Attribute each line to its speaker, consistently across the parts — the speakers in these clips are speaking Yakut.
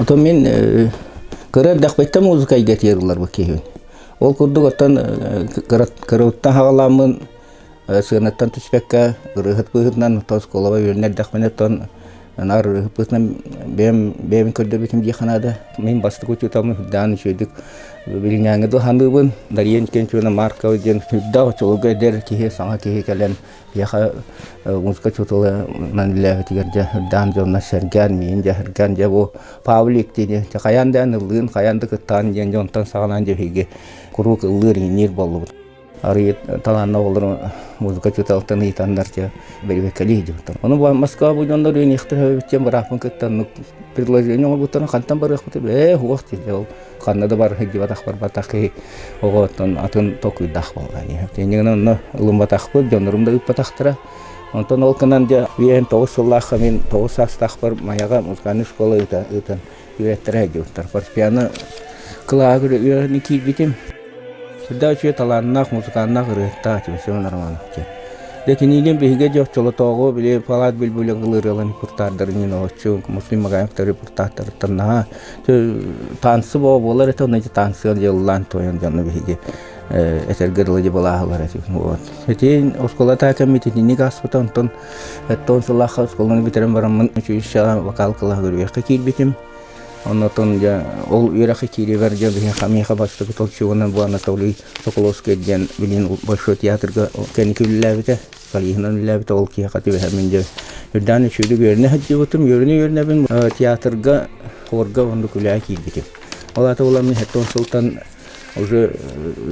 Speaker 1: Отон мин кыра эрдэхпиттэн музыка эйгэтигэр ылларбыт киһибин. Ол курдук оттон кырабыттан хаҕаламмын сыанаттан түспэккэ ырыаһыт быһыытынан оттон оскуолаҕа үөрэнэ эрдэхпинэ оттон наар ырыаһыт быһыытынан бэйэм бэйэбин көрдөрбүтүм диэххэ наада. Мин бастакы учууталым үрдээн үчүгэйдик билиҥҥээҥҥи да саныыбын. Дария Никитична Маркова диэн үрдээх оччолорго эдэр киһи, саҥа киһи кэлэн биһиэхэ музыка учууталынан үлэлээбитигэр дьэ үрдээн дьонно сэргээн миигин дьэ сэргээн дьэ бу Павлик диэни хайаан да ыллыын, хайаан да кыттаан диэн дьонтон саҕалаан дьэ биһиги куруук ыллыыр, иҥниир буоллубут. Арыйы талааннаах оҕолору музыка учууталтан ыйытаннар дьэ бэрэбиэркэлии сылдьыбыттар. Ону Москва бу дьоннор үөниэхтэрэ эбит диэн бырааппын кытта оннук предложение оҥорбуттарын хантан барыахпытый ээ суох диэн ол ханна да бар сылдьыбатах барбатах киһи оҕоттон атын толкуйдаах буолла дии. Инньэ гынан онно ылымматахпыт, дьоннорум да ыыппатахтара. Онтон ол гынан дьэ 59 сыллаахха мин 9 саастаахпар Майаҕа музыкальнай школа ыытан үөрэттэрэ сылдьыбыттар. Фортепиано кылааһыгар үөрэнэ киирбитим. Сүрдээх үчүгэй талааннаах, музыканнаах ырыаһыттаах этим Семен Романов диэн. Дьэ киниилиин биһиги дьэ оччолотооҕу били Палат Бүлбүлүн ылыырыалан репортаардарын олоччу Муслим Магаевтар репортааттарыттан наһаа танцы буолар этэ, онно танцыга дьыллаан туойан дьону биһиги этэргэ дылы дьыбалааһылар этим. Вот. Ити оскуола кэммит итинник ааспыта, онтон 70 сыллаахха оскуоланы бүтэрэн бараммын училищеҕа вокал кылааһыгар үөрэххэ киирбитим. Оннотон дьэ ол үөрэххэ киириибэр дьэ биһиэхэ миэхэ бастакы толчугунан бу Анатолий Соколовский диэн билин Большой театрга кэнники үлэлээбитэ, солиһынан үлэлээбитэ ол киһиэхэ түбэһэммин дьэ үрдээн үчүгэйдик үөрэнэ сылдьыбытым. Үөрэнэ-үөрэнэбин театрга хорга оннук үлэҕэ киирбитим. Ол аата буолан мин 70 сылтан уже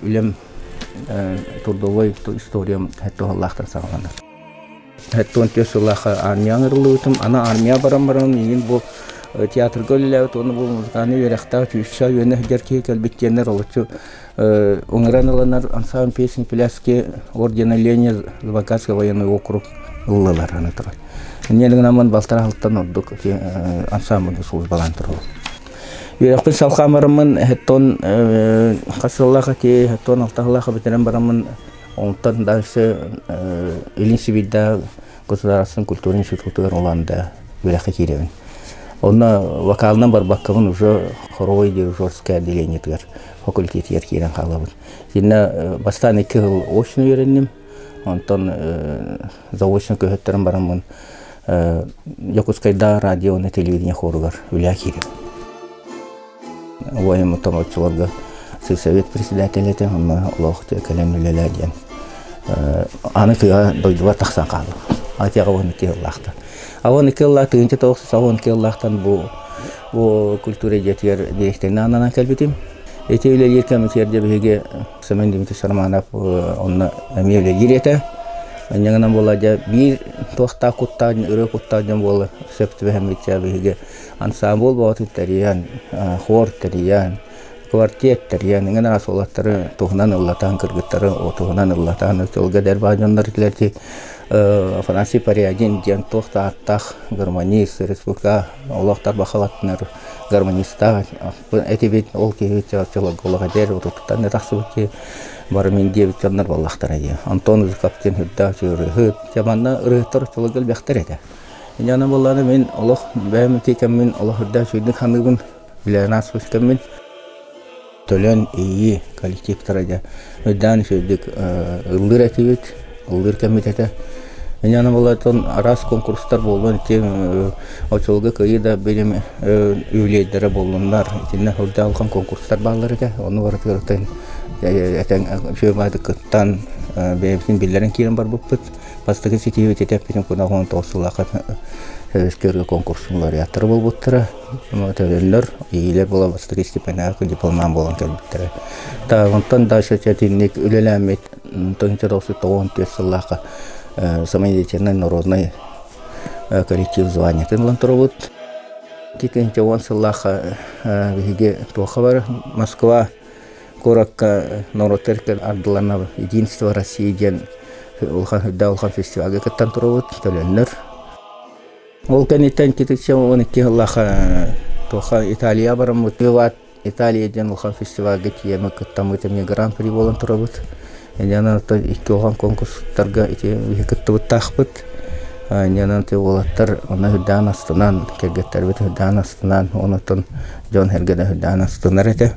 Speaker 1: үлэм трудовой историям туһалаахтар саҕаланар. 74 сыллаахха армияҕа ыҥырыллыбытым. Аны армия баран баран миигин бу театрга үлэлээбит уонна бу музыкальнай үөрэхтээх чүүсчэ үөнэ сылдьар киһи кэлбит диэннэр олоччу ыҥыран ыланнар ансамбль песни пляски ордена Ленина Забайкальский военный округ ыллылар аны туран. Инньэ гынан балтараа сылтан ордук ансамбльга службалаан турабын. Үөрэхпин салҕаан бараммын хеттон хас сыллаах ити хеттон алта сыллаах бүтэрэн бараммын Онтон дальше Илин Сибиирдээҕи государственнай культурный институтугар Улаанда үөрэххэ киирэбин. Онно вокалынан барбаккабын уже хоровой дирижерское отделениетыгар факультетигэр киирэн хаалабын. Итиннэ бастаан икки сыл очно үөрэнним. Онтон заочно көһөттөрөн бараммын Дьокуускайдааҕы радио уонна телевидение хоругар үлэҕэ киирэбин. Убайым томоччуларга сельсовет председателэ этэ, онно олох кэлэн үлэлээ диэн. Аны тыа дойдубар тахсан хааллым. Атыаҕа 12 сыллаахтан. А 12 сыллаах тыһыынча тоҕус 12 сыллаахтан бу бу культура дьиэтигэр дириэктэринэн ананан кэлбитим. Ити үлэлиир кэмитиэр дьэ биһиги Семен Дмитриевич Романов онно эмиэ үлэлиир этэ. Инньэ гынан буолла дьэ биир туохтаах куттаах ырыа куттаах дьон буола сөп түбэһэммит дьэ биһиги ансаамбыл бөҕөтүн тэрийэн, хор тэрийэн, квартет тэрийэн, иҥэн араас уолаттары туһунан ыллатан, кыргыттары туһунан ыллатан, сылга эдэр баар дьоннор итилэрти Афанасий Порядин диэн туох да ааттаах гармонист, республика олох тарбахалаттынар гармонистаах этибит, ол киһи чолорго олох эдэр, утуттан да тахсыбыт киһи бары мин диэбит дьоннор буоллахтара дии. Антон Зыков диэн үрдээх ырыаһыт, дьэ манна ырыаһыттар оччолорго элбэхтэр этэ. Инньэ буоллаҕына мин олох бэйэм ити кэммин олох үрдээх үчүгэйдик саныыбын, үлэлээн ааспыт кэммин. Төлөн, ийии коллективтара дьэ үрдээн үчүгэйдик ыллыыр этибит, ыллыыр кэммит этэ. Инньэ буоллаҕына араас конкурстар буоллун ити оччолорго кыайыы да билим юбилейдара буоллуннар итиннэ үрдээх улахан конкурстар бааллар этэ. Ону барытыгар этэн үчүгэй баҕайытык кыттан бэйэбитин биллэрэн киирэн барбыппыт. Бастакы ситиһиибит этэппитин курдук 19 сыллаахха Советскай ырыа конкурсун лауреаттара буолбуттара. Төлөннөр, иилэр буола бастакы степеннээх дипломант буолан кэлбиттэрэ. Онтон дальше итинник үлэлээммит 1994 сыллаахха самодеятельный народный коллектив званиетын ылан турабыт. 2010 сыллаахха биһиги туохха бар Москва куоракка норуоттар ардыларына Единство России диэн улахан үрдээх улахан фестивальга кыттан турабыт, төлөннөр. Ол кэнниттэн китиччэ 12 сыллаах туохха Италия бараммыт Виват Италия диэн улахан фестивальга тиийэммит кыттаммыт эмиэ гран-при буолан турабыт. Инньэ икки улахан конкурстарга ити биһи кыттыбыттаахпыт. Инньэнэн ти уолаттар онно үрдээн астынан, кэргэттэрбит үрдээн астынан, онуттан дьон сэргэ үрдээн астынар этэ.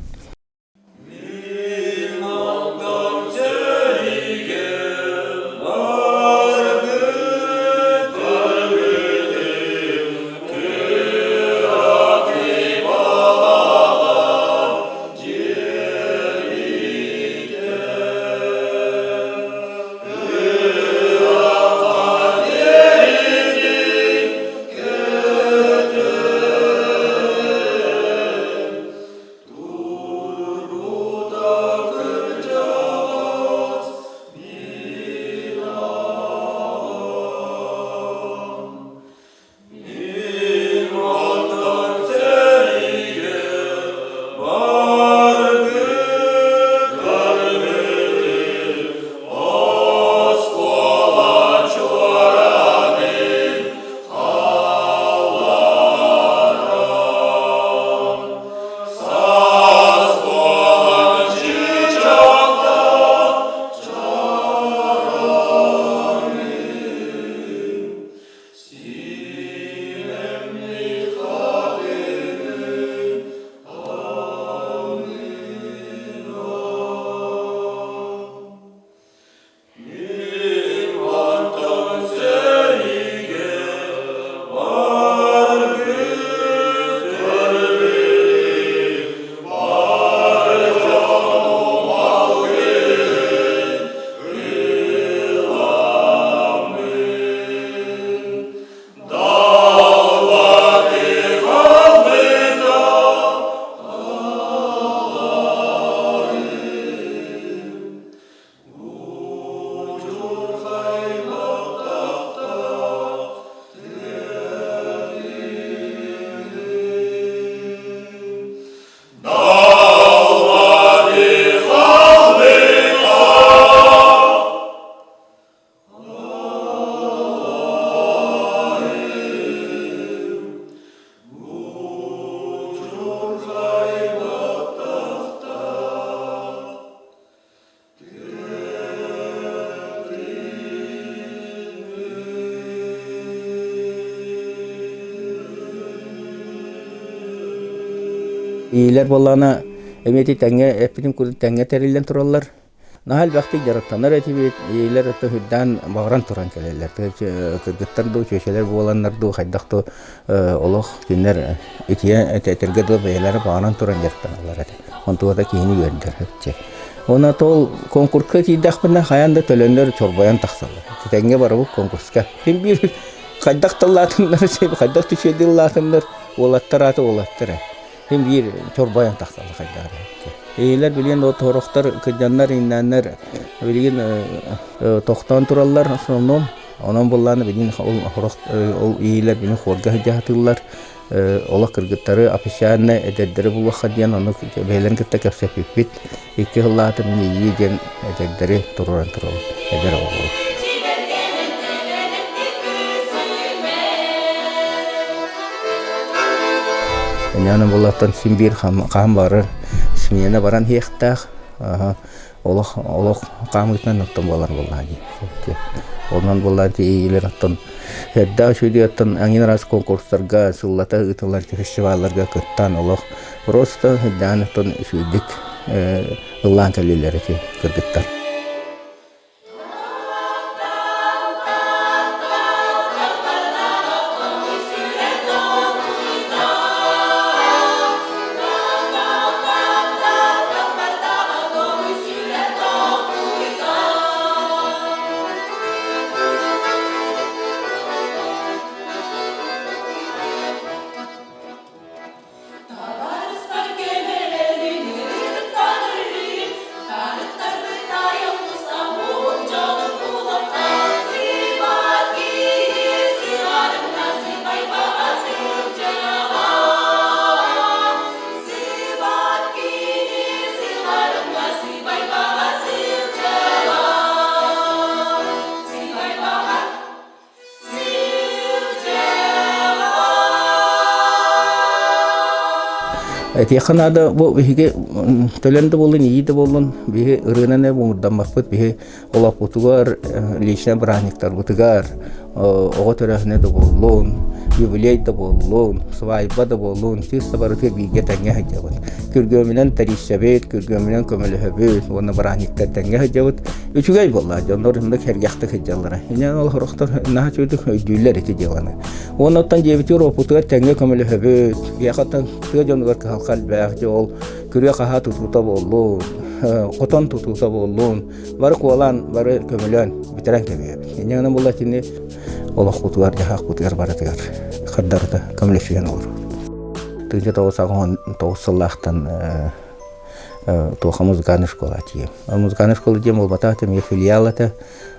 Speaker 1: Иилэр буоллаҕына эмиэ ити тэҥҥэ эппитим курдук тэҥҥэ тэриллэн тураллар. Наһаа элбэхтик дьарыктанар этибит, иилэр өттө үрдээн баҕаран туран кэлэллэр. Кыргыттар дуу, чүөчэлэр буоланнар дуу, хайдах дуу олох кинилэр итийэ этэргэ дылы бэйэлэрэ баҕаран туран дьарыктаналлар этэ. Онтуга да киһини үөрдэр эбитчэ. Уонна ол конкурска киирдэхпинэ хайаан да төлөннөр чорбойон тахсаллар. Тэҥҥэ барабыт конкурска. Ким биир хайдах тыллаатыннар, хайдах түчүөдү ыллаатыннар, уолаттар аата уолаттар. Син биир чорбойон тахсаллар хайдах эрэ. Эйэлэр билигин сорохтор кырдьаннар, иҥнээннэр билигин тохтоон тураллар основном. Онон буллааны билигин ол ол иилэр билигин хуорга сылдьаһатыыллар. Олох кыргыттары официально эдэрдэри булуохха диэн ону бэйэлэрин кытта кэпсэппиппит. Икки сыллаата мин ийии диэн эдэрдэри туруоран турабыт, эдэр оҕолору. Инньэ буллаттан син биир хаан барар смена баран иһиэхтээх. Олох олох хаамыытынан оттон буолар буоллаҕа дии. Онон буоллаҕа тиийиилэр оттон эрдээх үчүгэй оттон аҥин араас конкурстарга сыллата ыытыллар фестивалларга кыттан олох просто үрдээн оттон үчүгэйдик ыллаан кэллилэр ити кыргыттар. Этиэххэ наада, бу биһиги төлөн да буоллун, ийии да буоллун, биһи ырыанан эрэ муҥурдаммаппыт, биһи олохпутугар, личнэй бырааһынньыктарбытыгар, Оҕо төрөөһүнэ да буоллун, юбилей да буоллун, свадьба да буоллун, чыыста барыта бииргэ тэҥҥэ сылдьабыт. Күргүөмүнэн тэрийсэбит, күргүөмүнэн көмөлөһөбүт уонна бырааһынньыктар тэҥҥэ сылдьабыт. Үчүгэй буолла, дьоннор оннук сэргэхтик сылдьаллара. Инэн ол сорохтор наһаа үчүгэйдик өйдүүллэр ити дьыаланы. Уонна оттон дьиэбитигэр уопутугар тэҥҥэ көмөлөһөбүт. Биһиэхэ тыа дьонугар кыһалҕа элбэх, дьэ ол күрүө-хаһаа тутуута буоллун, хотон тутуута буоллун, бары куолаан, бары көмөлөөн бүтэрэн кэбиһэбит. Инньэ гынан буолла кини олохпутугар, дьаһахпытыгар барытыгар хардарыта көмөлөсүһэн олоробут. 1989 сыллаахтан туоха музыкальная школа тиийэм. Музыкальная школа диэн буолбатах, эмиэ филиал этэ.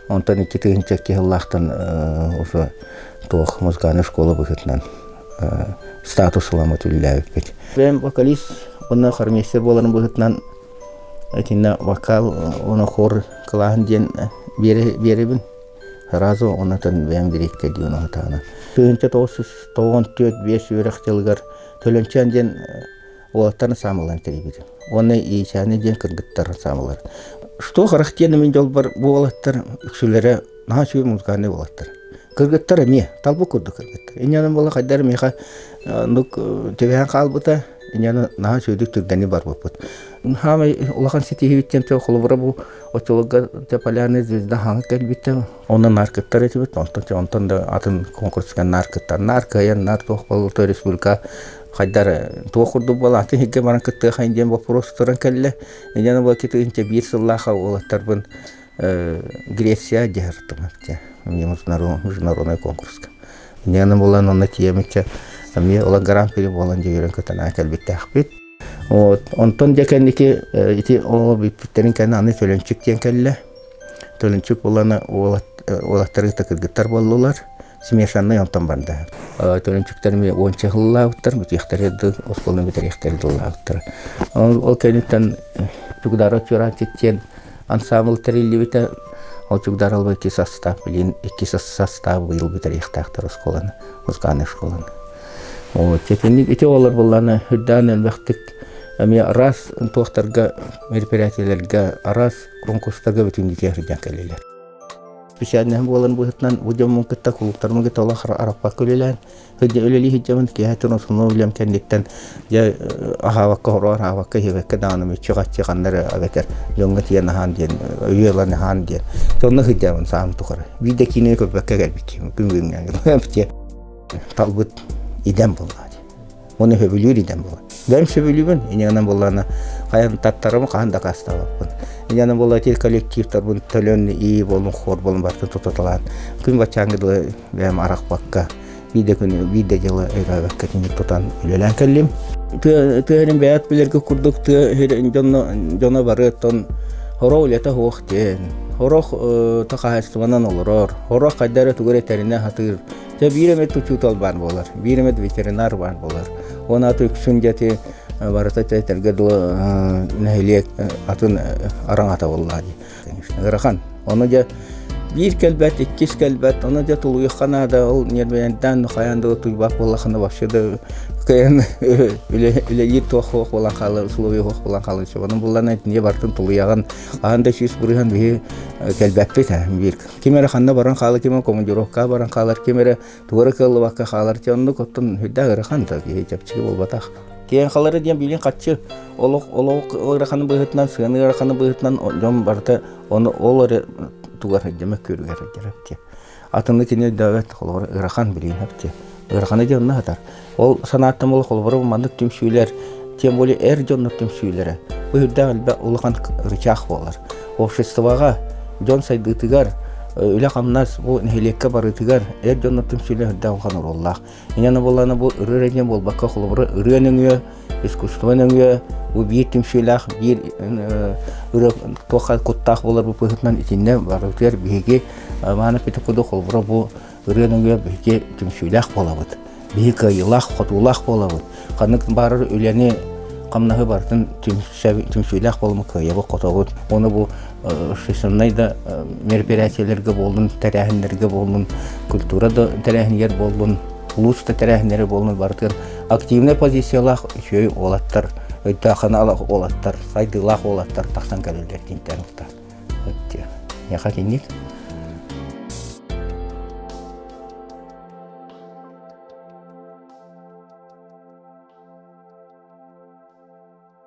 Speaker 1: Онтон 2002 сыллаахтан уже туох музыкальная школа быһыытынан статус ыламмыт үлэлээбиппит. Бэйэм вокалист уонна хормейстер буоларым быһыытынан итиннэ вокал уонна хор кылааһын диэн биэрэбин. Сразу онтон бэйэм дириэктэрдиин оһутаана. 1994-5 үөрэх дьылыгар Төлөнчөөн диэн уолаттарын саамыларын тэрийбитим. Уонна Иичээни диэн кыргыттар саамылар. Что харахтиэн мин дьолбор бу уолаттар үксүлэрэ наһаа үчүгэй музыкальнай уолаттар. Кыргыттар эмиэ, талбыт курдук кыргыттар. Инньэ буола хайдар миэхэ оннук түбэһэн хаалбыта. Инньэ наһаа үчүгэйдик түргэнник барбыппыт. Хаамай улахан ситиһиибит диэн холобура бу оччолорго Полярная звезда хаҥа кэлбитэ. Онно наар кыттар этибит. Онтон онтон да атын конкурска наар кыттар. Наар кыайан, наар туох буолбута республика хайдар туох курдук буолан атын сиргэ баран кыттыахайын диэн боппуруос туран кэллэ. Инньэ була китинчэ биир сыллаах уолаттарбын Греция дьаһартым международный конкурска. Инньэ буолан онно тиийэммитчэ эмиэ ола гран-при буолан дьэ көтөн кэлбиттээхпит. Вот. Онтон дьэ кэнники ити оҕо бүппүттэрин кэннэ аны Төлөнчүк диэн кэллэ. Төлөнчүк буолан уолаттары кытта кыргыттар буоллулар. Смешанный онтон барда. Төлөнчүктэр эмиэ уонча сыллаабыттар, бүтүөхтэрэ да оскуоланы бүтэриэхтэрэ дыллаабыттар. Ол кэнниттэн Чугдара Чуранчик диэн ансаамбыл тэриллибитэ. Ол Чугдар алба икки састаап, билигин икки састаап быйыл бүтэриэхтээхтэр оскуоланы, музыкальнай школаны. Вот, итинник ити оҕолор буоллаҕына үрдээн элбэхтик эмиэ араас туохтарга, мероприятиелэргэ, араас конкурстарга бүтүннүүтэ сылдьан кэллилэр. Специальноһым буоларын быһыытынан бу дьоммун кытта кулууптарбын кытта олох арахпакка үлэлээн үлэлии сылдьабын. Киэһэ туран основной үлэм кэнниттэн дьэ аһаабакка хороон аһаабакка иһибэккэ даҕаны мүччү-хаччы ханна эрэ эбэтэр дьоҥҥо тиийэн аһаан диэн өйүө ылан аһаан диэн сонно сылдьабын саам тухары. Биир да киинэни көрбөккө кэлбит күн бүгүҥҥэ талбыт идэм буолла дии. Уонна сөбүлүүр идэм буолар. Бэйэм сөбүлүүбүн, инньэ буоллаҕына хайан таттарым хаһан дакаастаабаппын. Инньэ буолла ити коллективтарбын төлөн ии буолун, хор буолун барытын тутаталаан күн баччааҥҥа дылы бэйэм арахпакка биир да күн биир да дьыала өйдөөбөккө итинник тутан үлэлээн кэллим. Тыа тыа сирин бэйэт билэргэ курдук тыа сирин дьоно дьоно бары оттон сорох үлэтэ суох диэн, сорох хаһаайыстыбанан олорор, сорох хайда эрэ тугу эрэ тэринэ сатыыр. Дьэ биир эмит учуутал баар буолар, биир эмит ветеринар баар буолар. Уонна аты үксүн дьэ ити барыта этэргэ дылы нэһилиэк атын араҥата буоллаа дии. Конечно, ыарахан. Ону дьэ биир кэлбэт, иккис кэлбэт, ону дьэ тулуйуохха наада, ол ньиэрбэнэйдээн хайаан да утуйбат буоллаххына вообще да кыайан үлэлиир туох суох буолан хаалар, условия суох буолан хаалар. Ону буллан итинниэ барытын тулуйаҕын, хаһан да 100% биһи кэлбэппит биир Ким эрэ ханна баран хаалар, ким эрэ командировкаҕа баран хаалар, ким эрэ тугу эрэ кыаллыбакка хаалар. Дьэ оннук оттон сүрдээх ыарахан да киһи чэпчэки буолбатах. Киэҥ халара диэн билин хаччы олох олох ыараханы быһыытынан, сыана ыараханы быһыытынан дьон барыта ону ол эрэ тугар сылдьар, мөккүөрүгэр сылдьар эбит. Атыны кини өйдөөбөт, холобура ыарахан билин эбит. Ыараханы дьэ онно сытар. Ол санааттан буола холобура маннык түмсүүлэр, тем более эр дьоннор түмсүүлэрэ бу үрдээх элбэх улахан рычаг буолар. Обществоҕа дьон сайдыытыгар, үлэ-хамнас бу нэһилиэккэ барыытыгар эр дьоннор түмсүүлэр үрдээх улахан оруоллаах. Инньэ буоллаҕына бу ырыа эрэ диэн буолбакка, холобура ырыа нөҥүө, искусство нөҥүө бу биир түмсүүлээх, биир ырыа туохха куттаах буолар бу быһыытынан итиннэ барытыгар биһиги мааны курдук холобура бу Ырыа нөҥүө биһиги түмсүүлээх буолабыт, биһиги кыайыылаах, хотуулаах буолабыт. Ханнык баарар үлэни, хамнаһы барытын түмсүүлээх буоламмыт кыайабыт, хотобут. Уонна бу общественнай да мероприятиелэргэ буоллун, тэрээһиннэргэ буоллун, культура да тэрээһинигэр буоллун, улуус да тэрээһиннэрэ буоллун барытыгар активнай позициялаах үчүгэй уолаттар, өйдөөх уолаттар, сайдыылаах уолаттар тахсан кэлэллэр диэн Миэхэ итинник.